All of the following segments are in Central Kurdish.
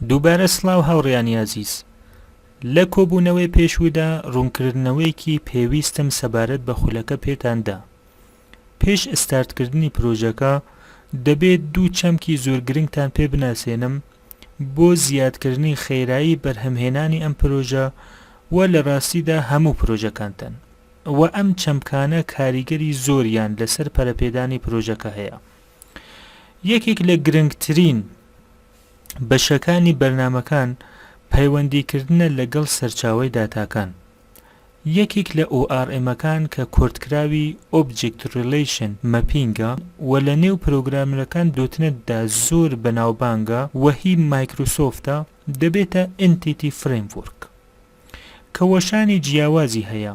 دووبارە سڵاو هاوڕێیانی ئازیز. لە کۆبوونەوەی پێشوودا ڕوونکردنەوەیەکی پێویستم سەبارەت بە خولەکە پێتان دا. پێش ستارتکردنی پرۆژەکە دەبێت دوو چەمکی زۆر گرنگتان پێ بناسێنم بۆ زیادکردنی خێرایی بەرهەمهێنانی ئەم پرۆژە و لە ڕاستیدا هەموو پرۆژەکانتان. وە ئەم چەمکانە کاریگەری زۆریان لەسەر پەرەپێدانی پرۆژەکە هەیە. یەکێک لە گرنگترین بەشەکانی بەرنامەکان پەیوەندیکردنە لەگەڵ سەرچاوەی داتاکان. یەکێک لە ORM ەکان کە کۆرتکراوی Object Relation Mapping ە و لە نێو پرۆگرامەرەکان dot net دا زۆر بەناوبانگە و هی مایکرۆسۆفتە دەبێتە Entity Framework کە وەشانی جیاوازی هەیە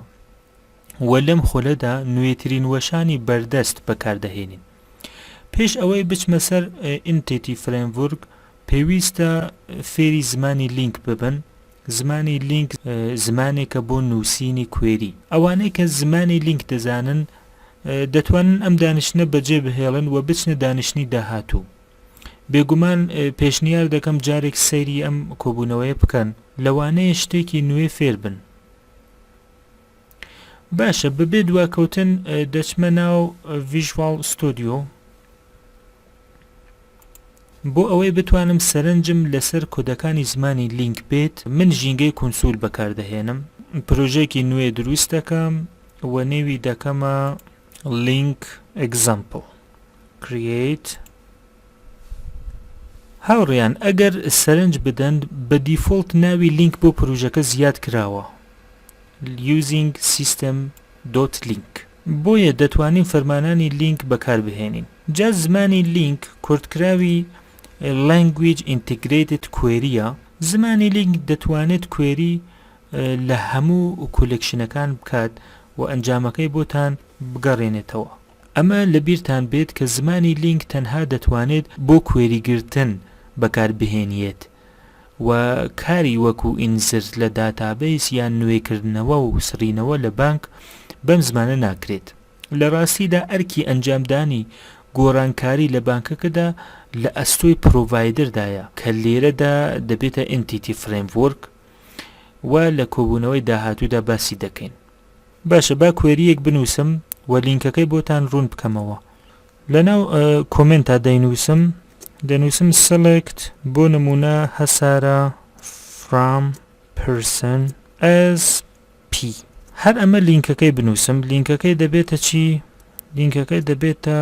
و لەم خولەدا نوێترین وەشانی بەردەست بەکاردەهێنین. پێش ئەوەی بچمە سەر Entity Framework پێویستە فێری زمانی LINQ ببن، زمانی LINQ زمانێکە بۆ نووسینی query. ئەوانەی کە زمانی LINQ دەزانن دەتوانن ئەم دانیشتنە بەجێ بهێڵن و بچنە دانیشتنی داهاتوو. بێگومان پێشنیار دەکەم جارێک سەیری ئەم کۆبوونەوەیە بکەن، لەوانەیە شتێکی نوێ فێر بن. باشە بەبێ دواکەوتن دەچمە ناو Visual Studio بۆ ئەوەی بتوانم سەرنجم لەسەر کۆدەکانی زمانی LINQ بێت من ژینگەی console بەکاردەهێنم پرۆژێکی نوێ دروست دەکەم و نێوی دەکەمە LINQ example create هاوڕێیان ئەگەر سەرنج بدەن بە default ناوی LINQ بۆ پروژەکە زیاد کراوە using system dot linq بۆیە دەتوانین فەرمانانی LINQ بەکاربهێنین جا زمانی LINQ کورتکراوی Language Integrated Query ە زمانی LINQ دەتوانێت query لە هەموو collection ەکان بکات و ئەنجامەکەی بۆتان بگەڕێنێتەوە. ئەمە لەبیرتان بێت کە زمانی LINQ تەنها دەتوانێت بۆ query گرتن بەکاربهێنیێت و کاری وەکو insert لە database یان نوێکردنەوە و سڕینەوە لە بانک بەم زمانە ناکرێت. لە ڕاستیدا ئەرکی ئەنجامدانی گۆڕانکاری لە بانکەکەدا لە ئەستۆی provider دایە کە لێرەدا دەبێتە Entity Framework و لە کۆبوونەوەی داهاتوودا باسی دەکەین. باشە با query یەک بنووسم و لینکەکەی بۆتان ڕوون بکەمەوە لەناو comment ا دەینووسم دەنووسم select بۆ نمونە هەسارە from person as p هەر ئەمە لینکەکەی بنووسم لینکەکەی دەبێتە چی لینکەکەی دەبێتە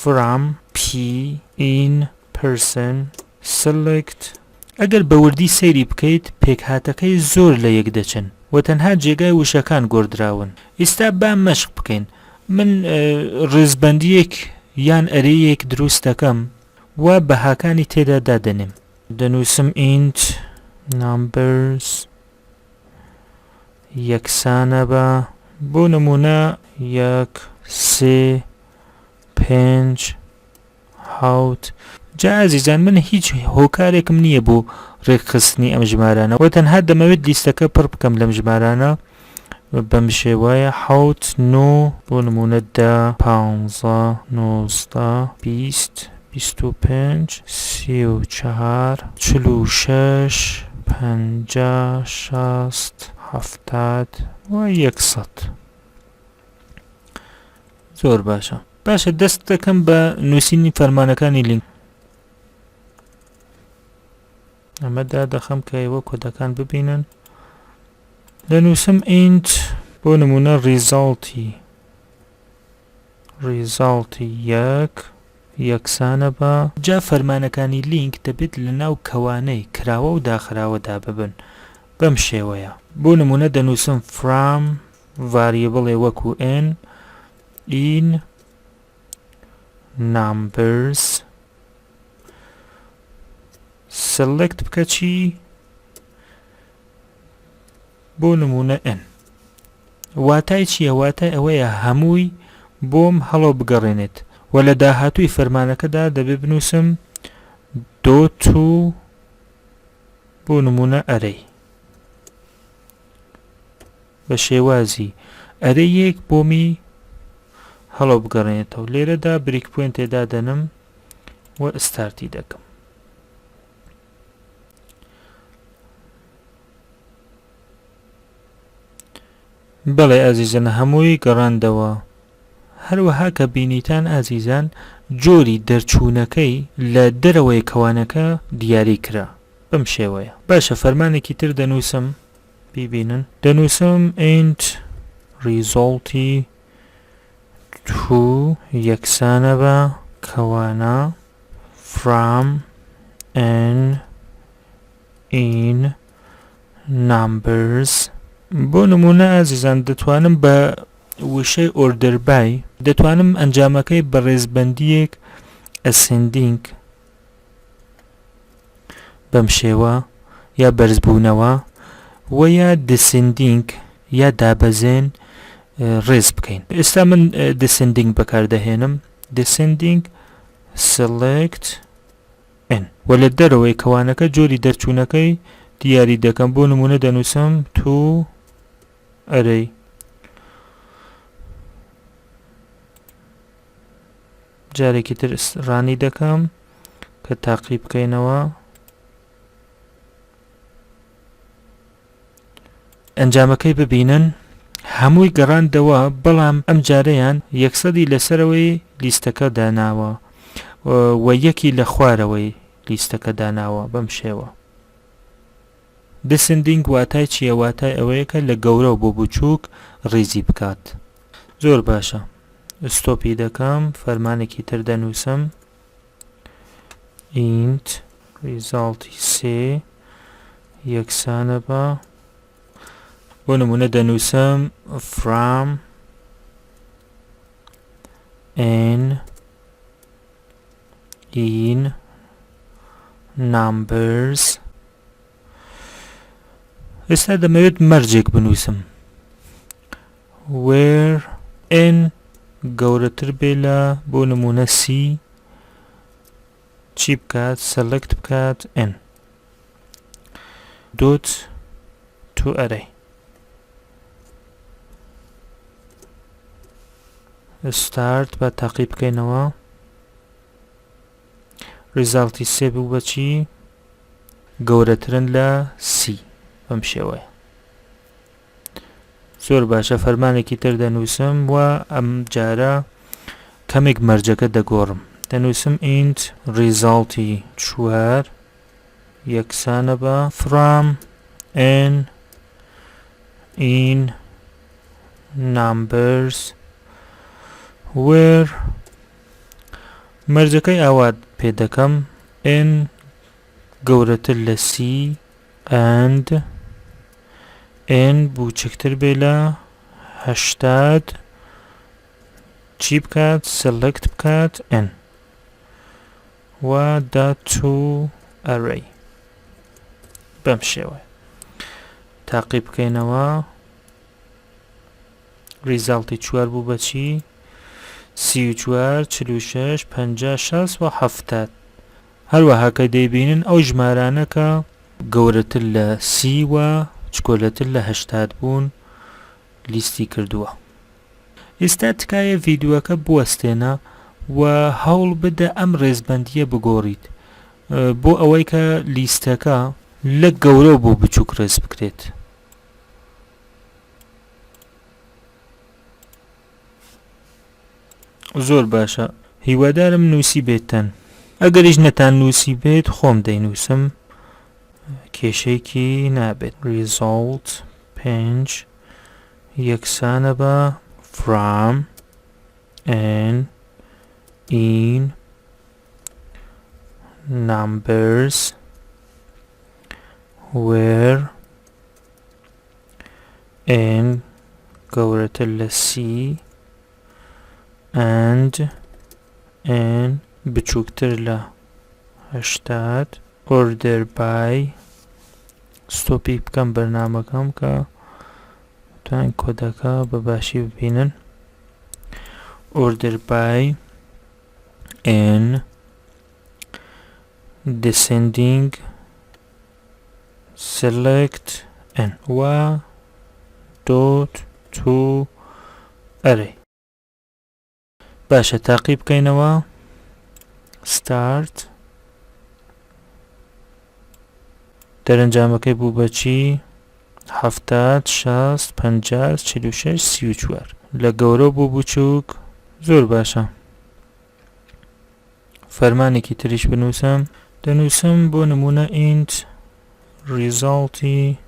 from p in person select ئەگەر بە وردی سەیری بکەیت پێکهاتەکەی زۆر لە یەک دەچن و تەنها جێگای وشەکان گۆڕدراون. ئیستا با مەشق بکەین. من ڕیزبەندییەک یان array یەک دروست دەکەم و بەهاکانی تێدا دادەنێم. دەنووسم int numbers یەکسانە بە. بۆ نموونە یەک، سێ، پێنج، حوت. جا ئازیزان من هیچ هۆکارێکم نییە بۆ ڕێکخستنی ئەم ژمارانە و تەنها دەمەوێت لیستەکە پڕ بکەم لەم ژمارانە بەم شێوەیە حوت نۆ بۆ نمونە دە پانزە 19 20 25 34 46 50 60 70 و یەکسەد زۆر باشە باشە دەست دەکەم بە نووسینی فەرمانەکانی LINQ ئەمە دادەخەم کە ئێوە کۆدەکان ببینن دەنووسم int بۆ نمونە result ی result ی یەک یەکسانە بە جا فەرمانەکانی LINQ دەبێت لە ناو کەوانەی کراوە و داخراوەدا ببن بەم شێوەیە بۆ نمونە دەنووسم from variable ێ وەکو n in numbers select بکە چی بۆ نمونە n واتای چییە واتای ئەوەیە هەمووی بۆم هەڵۆ بگەڕێنێت و لە داهاتووی فەرمانەکەدا دەبێ بنووسم dot و بۆ نمونە array بە شێوازی array یەک بۆمی هەڵۆ بگەڕێنێتەوە لێرەدا breakpoint ێ دادەنم و start ی دەکەم. بەڵێ ئازیزان هەمووی گەڕاندەوە. هەروەها کە بینیتان ئازیزان جۆری دەرچوونەکەی لە دەرەوەی کەوانەکە دیاری کرا بەم شێوەیە. باشە فەرمانێکی تر دەنووسم بیبینن. دەنووسم int result ی two یەکسانە بە کەوانە from n in numbers. بۆ نموونە ئازیزان دەتوانم بە وشەی order by دەتوانم ئەنجامەکەی بە ڕێزبەندییەک ascending بەم شێوە یا بەرزبوونەوە و یا descending یا دابەزێن ڕێز بکەین. ئێستا من descending بەکاردەهێنم descending select n و لە دەرەوەی کەوانەکە جۆری دەرچوونەکەی دیاری دەکەم بۆ نموونە دەنووسم to array. جارێکی تر run ی دەکەم کە تاقی بکەینەوە ئەنجامەکەی ببینن هەمووی گەڕاندەوە بەڵام ئەم جارەیان یەکسەدی لەسەرەوەی لیستەکە داناوە و یەکی لە خوارەوەی لیستەکە داناوە بەم شێوە. Descending واتای چییە؟ واتای ئەوەیە کە لە گەورەوە بۆ بچووک ڕیزی بکات. زۆر باشە stop ی دەکەم فەرمانێکی تر دەنووسم int result ی سێ یەکسانە بە بۆ نمونە دەنووسم from n in numbers ئێستا دەمەوێت مەرجێک بنووسم where n گەورەتر بێ لە بۆ نمونە سی چی بکات select بکات n dot to array start بە تاقی بکەینەوە result ی سێ بوو بەچی گەورەترن لە سی بەم شێوەیە زۆر باشە فەرمانێکی تر دەنووسم و ئەم جارە کەمێک مەرجەکە دەگۆڕم دەنووسم int result ی چوار یەکسانە بە from n in numbers where مەرجەکەی ئاوا پێ دەکەم n گەورەتر لە سی and n بوچکتر بێ لە 80 چی بکات select بکات n و dot to array بەم شێوەیە تاقی بکەینەوە result ی چوار بوو بەچی 34 46 50 60 و 70 هەروەها کە دەیبینن ئەو ژمارانە کە گەورەتر لە سی و چکۆلەتر لە هەشتاد بوون لیستی کردووە. ئیستا تکایە ڤیدیۆکە بوەستێنە و هەوڵ بدە ئەم ڕێزبەندییە بگۆڕیت بۆ ئەوەی کە لیستەکە لە گەورەوە بۆ بچووک ڕێز بکرێت. زۆر باشە هیوادارم نووسیبێتتان ئەگەریش نەتان نووسیبێت خۆم دەینووسم کێشەیەکی نابێت result پێنج یەکسانە بە from n in numbers where n گەورەتر لە سی and n بچووکتر لە 80 order by stop ی بکەم بەرنامەکەم کە توان کۆدەکە بە باشی ببینن order by n descending select n و dot to array باشە تاقی بکەینەوە start دەرەنجامەکەی بوو بەچی؟ 70، 60، 50، 46، 34 لە گەورە بۆ بچووک. زۆر باشە فەرمانێکی تریش بنووسم. دەنووسم بۆ نموونە int result ی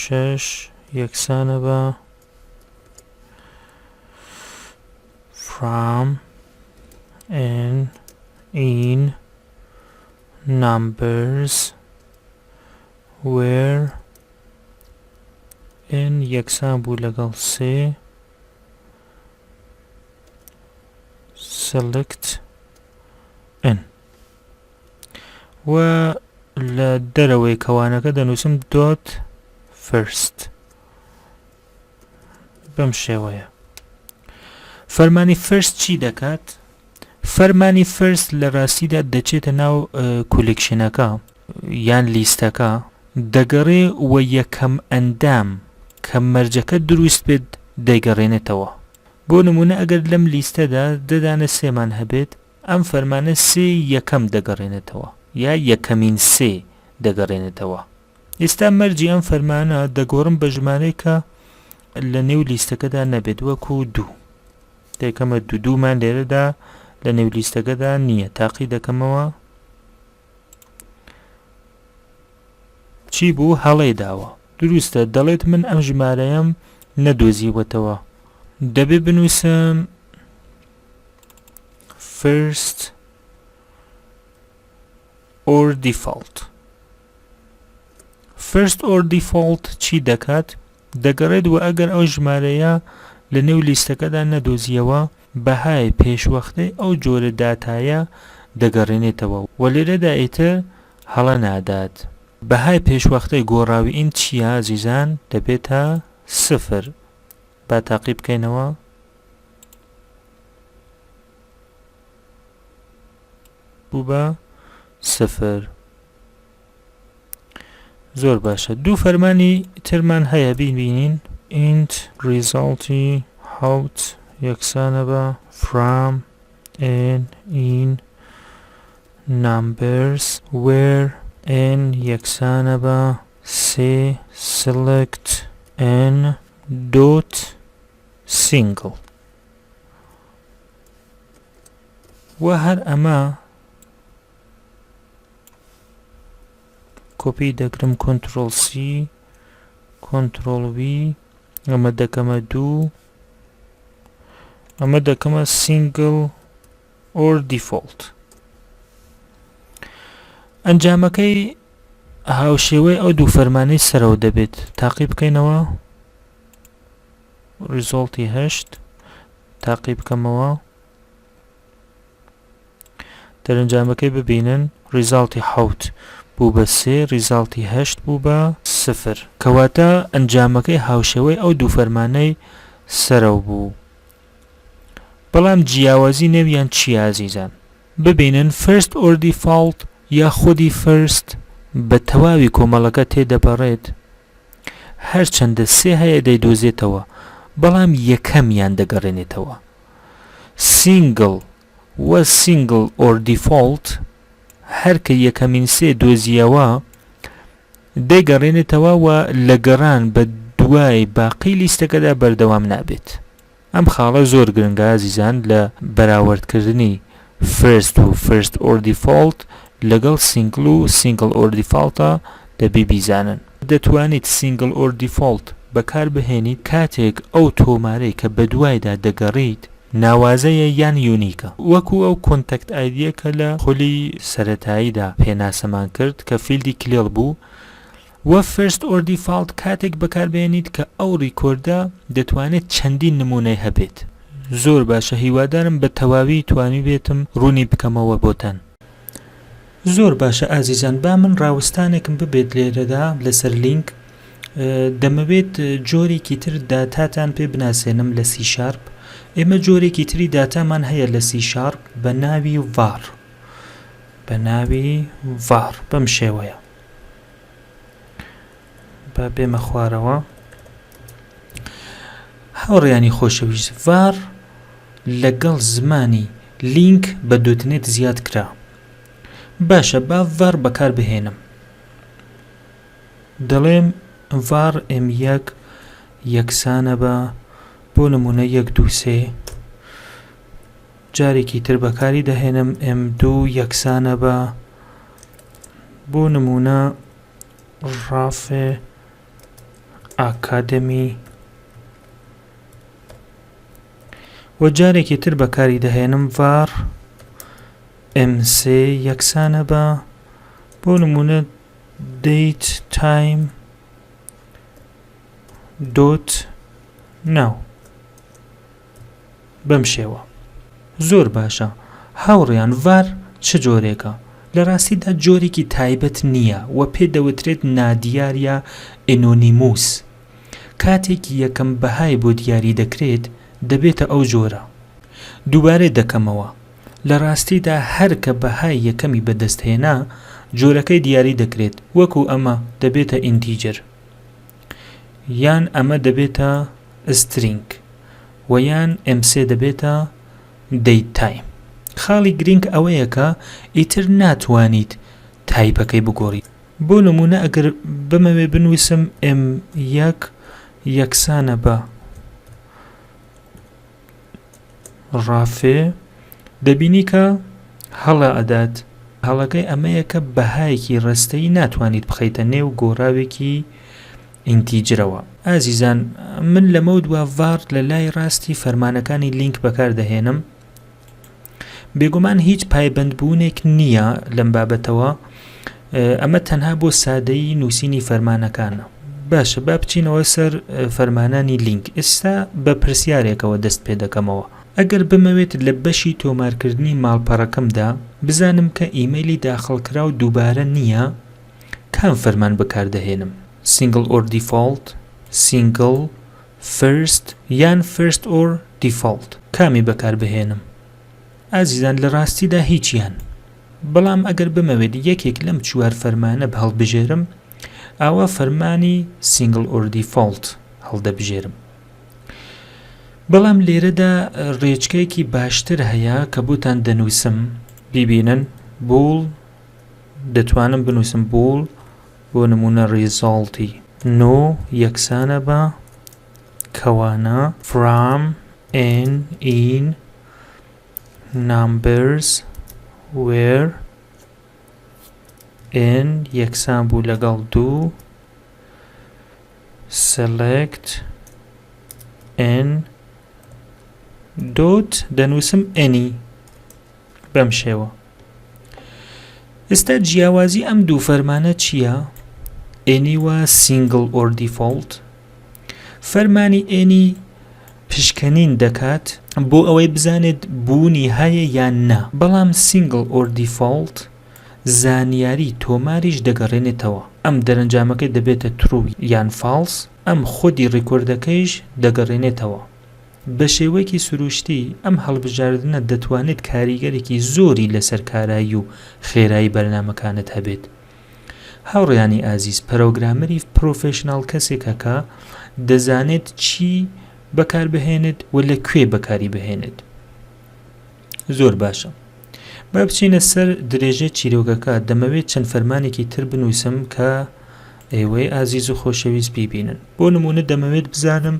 شەش یەکسانە بە from n in numbers where n یەکسان بوو لەگەڵ سێ select n و لە دەرەوەی کەوانەکە دەنووسم dot first بەم شێوەیە. فەرمانی first چی دەکات؟ فەرمانی first لە ڕاستیدا دەچێتە ناو collection ەکە یان لیستەکە دەگەڕێ و یەکەم ئەندام کە مەرجەکە دروست بێت دەیگەڕێنێتەوە. بۆ نمونە ئەگەر لەم لیستەدا دە دانە سێمان هەبێت ئەم فەرمانە سێی یەکەم دەگەڕێنێتەوە یا یەکەمین سێ دەگەڕێنێتەوە. ئێستا مەرجی ئەم فەرمانە دەگۆڕم بە ژمارەیەک کە لە نێو لیستەکەدا نەبێت وەکو دوو دەکەمە دوو دوومان لێرەدا لە نێو لیستەکەدا نییە تاقی دەکەمەوە چی بوو هەڵەی داوە دروستە دەڵێت من ئەم ژمارەیەم نەدۆزیوەتەوە دەبێ بنووسم first or default First or Default چی دەکات؟ دەگەڕێت و ئەگەر ئەو ژمارەیە لە نێو لیستەکەدا نەدۆزییەوە، بەهای پێشوەختەی ئەو جۆرە داتایە دەگەڕێنێتەوە و لێرەدا ئیتر هەڵە نادات. بەهای پێشوەختەی گۆڕاوی int چییە ئازیزان؟ دەبێتە سفر. با تاقی بکەینەوە. بوو بە سفر. زۆر باشە دوو فەرمانی ترمان هەیە بیبینین int result ی حوت یەکسانە بە from n in numbers where n یەکسانە بە سێ select n dot single و هەر ئەمە کۆپی دەگرم control C control V ئەمە دەکەمە دوو ئەمە دەکەمە single or default ئەنجامەکەی هاوشێوەی ئەو دوو فەرمانەی سەرەوە دەبێت تاقی بکەینەوە result ی هەشت تاقی بکەمەوە دەرەنجامەکەی ببینن result ی حەوت بوو بە سێ result ی هەشت بوو بە سفر کەواتە ئەنجامەکەی هاوشێوەی ئەو دوو فەرمانەی سەرەوە بوو بەڵام جیاوازی نێویان چییە ئازیزان؟ ببینن First or Default یا خودی First بە تەواوی کۆمەڵەکە تێدەپەڕێت هەرچەندە سێ هەیە دەیدۆزێتەوە بەڵام یەکەمیان دەگەڕێنێتەوە Single و Single or Default هەر کە یەکەمین سێ دۆزییەوە دەیگەڕێنێتەوە و لە گەڕان بە دوای باقی لیستەکەدا بەردەوام نابێت. ئەم خاڵە زۆر گرنگە ئازیزان لە بەراوردکردنی First و First or Default لەگەڵ Single و Single or Default دەبی بیزانن. دەتوانیت Single or Default بەکاربهێنیت کاتێک ئەو تۆمارەی کە بەدوایدا دەگەڕیت ناوازەیە یان unique ە وەکو ئەو contact ID یە کە لە خولی سەرەتاییدا پێناسەمان کرد کە field ی کلێڵ بوو وە First or Default کاتێک بەکاربهێنیت کە ئەو record ە دەتوانێت چەندین نمونەی هەبێت. زۆر باشە هیوادارم بە تەواوی توانیبێتم ڕوونی بکەمەوە بۆتان. زۆر باشە ئازیزان با من ڕاوستانێکم ببێت لێرەدا لەسەر LINQ دەمەوێت جۆرێکی تر داتاتان پێ بناسێنم لە سی شارپ ئێمە جۆرێکی تری داتامان هەیە لە سی شارپ بە ناوی var بە ناوی var بەم شێوەیە با بێمە خوارەوە هاوڕیانی خۆشەویست var لەگەڵ زمانی LINQ بە .NET زیاد کرا باشە با var بەکار بهێنم. دەڵێم var m یەک یەکسانە بە بۆ نمونە یەک دوو سێ جارێکی تر بەکاری دەهێنم m دوو یەکسانە بە بۆ نمونە ڕافێ ئاکادمی و جارێکی تر بەکاری دەهێنم var m سێ یەکسانە بە بۆ نمونە date time dot now بەم شێوە. زۆر باشە هاوڕێیان var چ جۆرێکە؟ لە ڕاستیدا جۆرێکی تایبەت نییە و پێ دەوترێت نادیار یا anonymous. کاتێک یەکەم بەهای بۆ دیاری دەکرێت دەبێتە ئەو جۆرە. دووبارەی دەکەمەوە لە ڕاستیدا هەر کە بەهای یەکەمی بەدەست هێنا جۆرەکەی دیاری دەکرێت وەکو ئەمە دەبێتە integer یان ئەمە دەبێتە string و یان m سێ دەبێتە date time. خاڵی گرینگ ئەوەیە کە ئیتر ناتوانیت type ەکەی بگۆڕیت. بۆ نموونە ئەگەر بمەوێ بنووسم m یەک یەکسانە بە ڕافێ دەبینی کە هەڵە ئەدات. هەڵەکەی ئەمەیە کە بەهایەکی ڕەستەیی ناتوانیت بخەیتە نێو گۆڕاوێکی integer ەوە. ئازیزان من لەمەودوا var لە لای ڕاستی فەرمانەکانی LINQ بەکار دەهێنم. بێگومان هیچ پایبەندبوونێک نییە لەم بابەتەوە، ئەمە تەنها بۆ سادەیی نووسینی فەرمانەکانە. باشە با بچینەوە سەر فەرمانانی LINQ. ئێستا بە پرسیارێکەوە دەست پێ دەکەمەوە. ئەگەر بمەوێت لە بەشی تۆمارکردنی ماڵپەڕەکەمدا بزانم کە ئیمەیلی داخڵکراو دووبارە نییە، کام فەرمان بەکاردەهێنم؟ Single or Default، Single، First یان First or Default کامی بەکار بهێنم؟ ئازیزان لە ڕاستیدا هیچیان. بەڵام ئەگەر بمەوێت یەکێک لەم چوار فەرمانە هەڵبژێرم ئاوا فەرمانی Single or Default هەڵدەبژێرم. بەڵام لێرەدا ڕێچکەیەکی باشتر هەیە کە بۆتان دەنووسم. بیبینن bool دەتوانم بنووسم bool بۆ نموونە result ی نۆ یەکسانە بە کەوانە from n in numbers where n یەکسان بوو لەگەڵ دوو select n dot دەنووسم any بەم شێوە. ئێستا جیاوازی ئەم دوو فەرمانە چییە؟ Any و Single or Default؟ فەرمانی Any پشکنین دەکات بۆ ئەوەی بزانێت بوونی هەیە یان نا، بەڵام Single or Default زانیاری تۆماریش دەگەڕێنێتەوە، ئەم دەرەنجامەکەی دەبێتە True یان False، ئەم خودی record ەکەیش دەگەڕێنێتەوە. بە شێوەیەکی سروشتی ئەم هەڵبژاردنە دەتوانێت کاریگەرێکی زۆری لەسەر کارایی و خێرایی بەرنامەکانت هەبێت. هاوڕێیانی ئازیز پەرۆگرامەری professional کەسێکە کە دەزانێت چی بەکاربهێنێت و لە کوێ بەکاری بهێنێت. زۆر باشە با بچینە سەر درێژەی چیرۆکەکە دەمەوێت چەند فەرمانێکی تر بنووسم کە ئێوەی ئازیز و خۆشەویست بیبینن بۆ نمونە دەمەوێت بزانم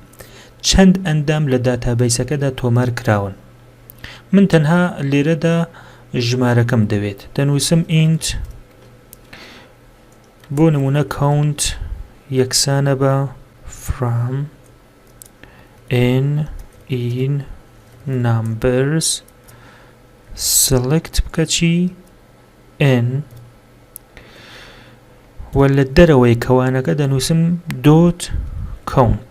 چەند ئەندام لە database ەکەدا تۆمار کراون من تەنها لێرەدا ژمارەکەم دەوێت دەنووسم int بۆ نمونە count یەکسانە بە from n in numbers select بکە چی n و لە دەرەوەی کەوانەکە دەنووسم dot count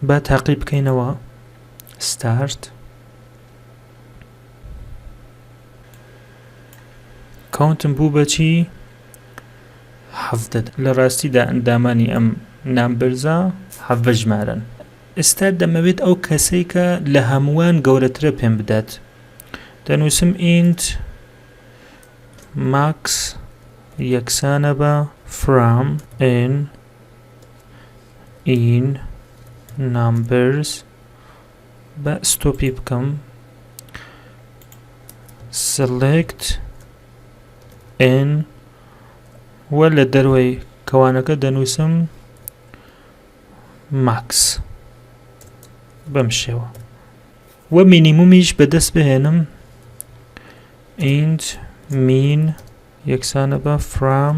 با تاقی بکەینەوە start count م بوو بەچی 17 لە ڕاستیدا ئەندامانی ئەم numbers ە 17 ژمارەن ئێستا دەمەوێت ئەو کەسەی کە لە هەمووان گەورەترە پێم بدات دەنووسم int max یەکسانە بە from n in numbers بە stop ی بکەم select n. و لە دەروەی کەوانەکە دەنووسم max بەم شێوە و مینیمومیش بەدەست بهێنم int min یەکسانە بە from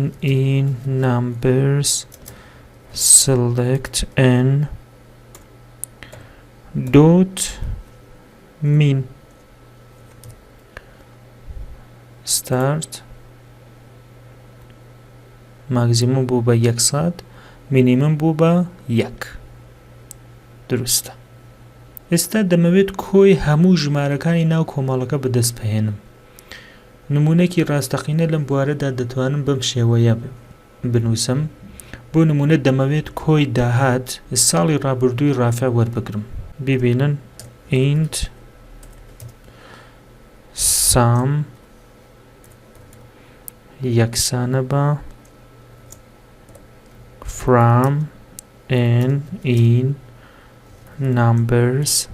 n in numbers select n dot min start maximum بوو بە یەک سەد minimum بوو بە یەک دروستە ئێستا دەمەوێت کۆی هەموو ژمارەکانی ناو کۆمەڵەکە بەدەست بهێنم نمونەکی ڕاستەقینە لەم بوارەدا دەتوانم بەم شێوەیە بنووسم بۆ نمونە دەمەوێت کۆی داهات ساڵی ڕابردووی ڕافع وەربگرم بیبینن int sum یەکسانە بە from n in numbers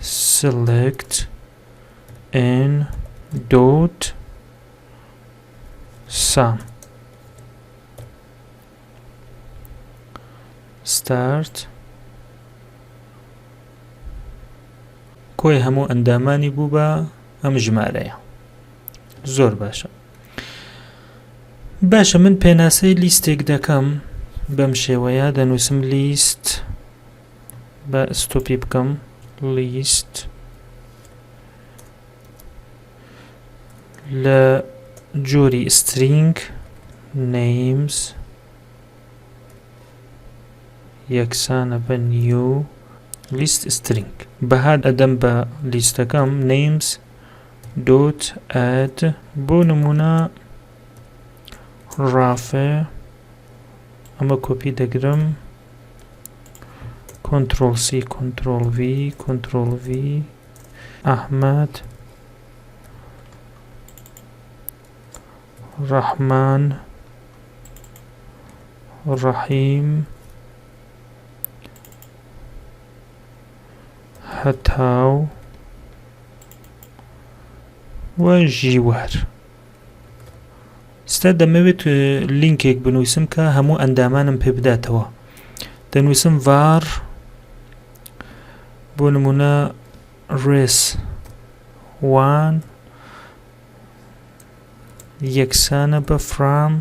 select n dot sum start کۆی هەموو ئەندامانی بوو بە ئەم ژمارەیە زۆر باشە باشە من پێناسەی لیستێک دەکەم بەم شێوەیە دەنووسم لیست بە stop ی بکەم لیست لە جۆری string names یەکسانە بە new list string بەها ئەدەم بە لیستەکەم names dot add بۆ نمونە ڕافێ ئەمە کۆپی دەگرم control C control V control V ئەحمەد ڕەحمان ڕەحیم هەتاو و ژیوار ستا دەمەوێت لینکێک بنووسم کە هەموو ئەندامانم پێ بداتەوە دەنووسم var بۆ نمونە res one یەکسانە بە from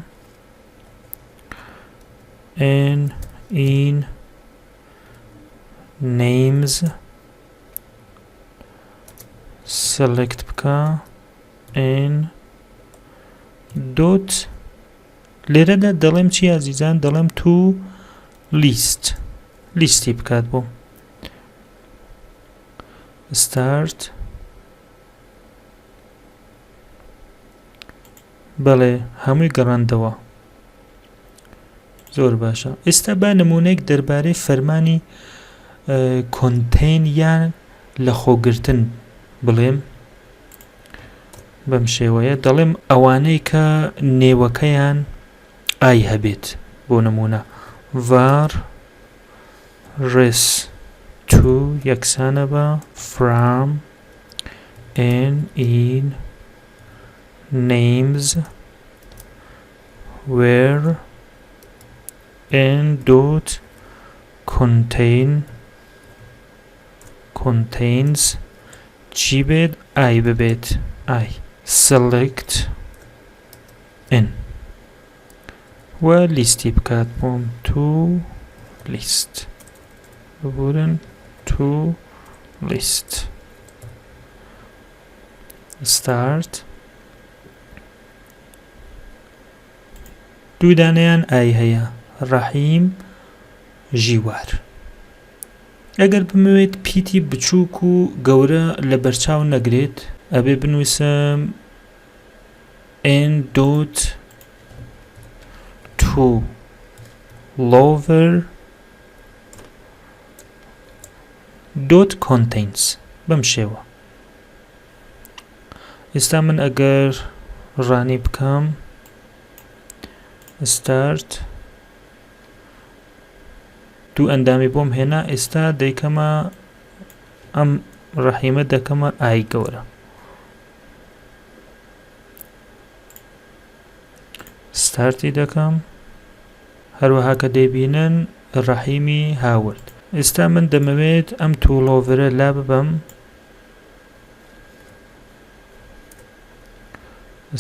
n in names select بکە n dot لێرەدا دەڵێم چی ئازیزان دەڵێم to list لیستی بکات بۆم start بەڵێ هەمووی گەڕاندەوە زۆر باشە ئێستا با نمونەیەک دەربارەی فەرمانی contain یان لە خۆگرتن بڵێم بەم شێوەیە دەڵێم ئەوانەی کە نێوەکەیان I هەبێت بۆ نمونە var res two یەکسانە بە from n in names where n dot contain contains چی بێت I ببێت I select n و لیستی بکات بۆم to list ببورن to list start دوو دانەیان I هەیە ڕەحیم ژیوار ئەگەر بمەوێت پیتی بچووک و گەورە لە بەرچاو نەگرێت ئەبێ بنووسم n dot to lower dot contains بەم شێوە ئێستا من ئەگەر run ی بکەم start دوو ئەندامی بۆم هێنا ئێستا دەیکەمە ئەم ڕەحیمە دەکەمە I گەورە. start ی دەکەم. هەروەها کە دەیبینن ڕەحیمی هاورد. ئێستا من دەمەوێت ئەم ToLower ە لاببەم.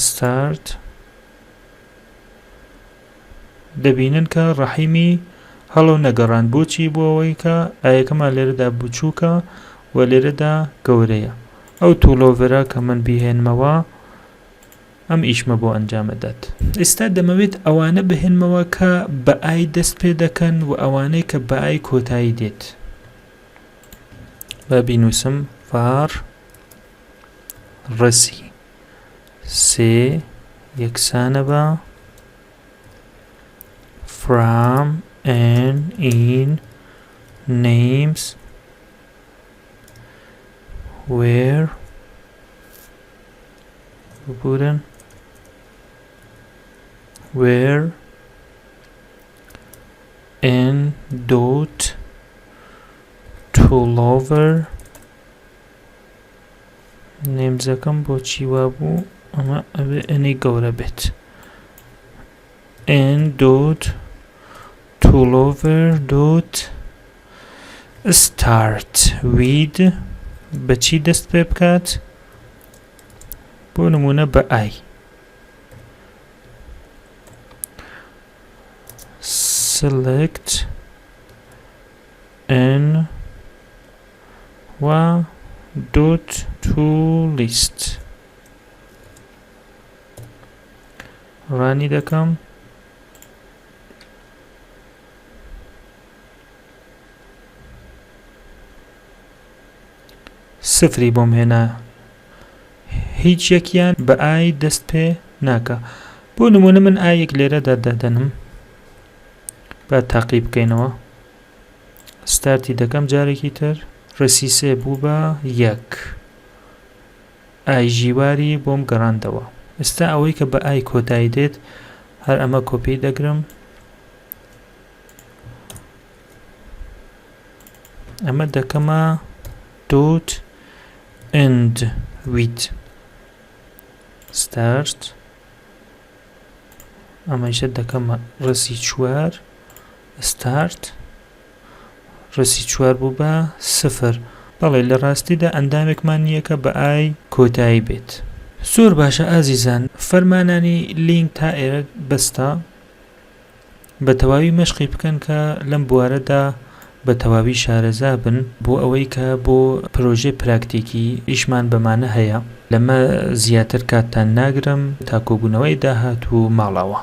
start. دەبینن کە ڕەحیمی هەڵۆ نەگەڕاند. بۆچی؟ بۆ ئەوەی کە i ەکەمان لێرەدا بچووکە و لێرەدا گەورەیە. ئەو ToLower ە کە من بیهێنمەوە ئەم ئیشمە بۆ ئەنجام ئەدات. ئێستا دەمەوێت ئەوانە بهێنمەوە کە بە i دەست پێ دەکەن و ئەوانەی کە بە i کۆتایی دێت. با بینووسم var ڕسی سێ یەکسانە بە from n in names where ببورن where n dot ToLower names ەکەم بۆچی وابوو ئەمە ئەبێ N ی گەورە بێت n dot ToLower dot start with بەچی دەست پێ بکات بۆ نمونە بە i select n و dot to list run ی دەکەم. سفری بۆم هێنا هیچ یەکیان بە i دەست پێ ناکا بۆ نمونە من i یەک لێرەدا دادەنم با تاقی بکەینەوە start ی دەکەم جارێکی تر ڕسی سێ بوو بە یەک i ژیواری بۆم گەڕاندەوە ئێستا ئەوەی کە بە i کۆتایی دێت هەر ئەمە کۆپی دەگرم ئەمە دەکەمە dot end with start ئەمەیشە دەکەمە ڕسی چوار start ڕسی چوار بوو بە سفر بەڵێ لە ڕاستیدا ئەندامێکمان نییە کە بە i کۆتایی بێت. زۆر باشە ئازیزان فەرمانانی LINQ تا ئێرە بەستە بە تەواوی مەشقی بکەن کە لەم بوارەدا بە تەواوی شارەزا بن بۆ ئەوەی کە بۆ پرۆژەی پراکتیکی ئیشمان بەمانە هەیە لەمە زیاتر کاتتان ناگرم تا کۆبوونەوەی داهاتوو ماڵاوا.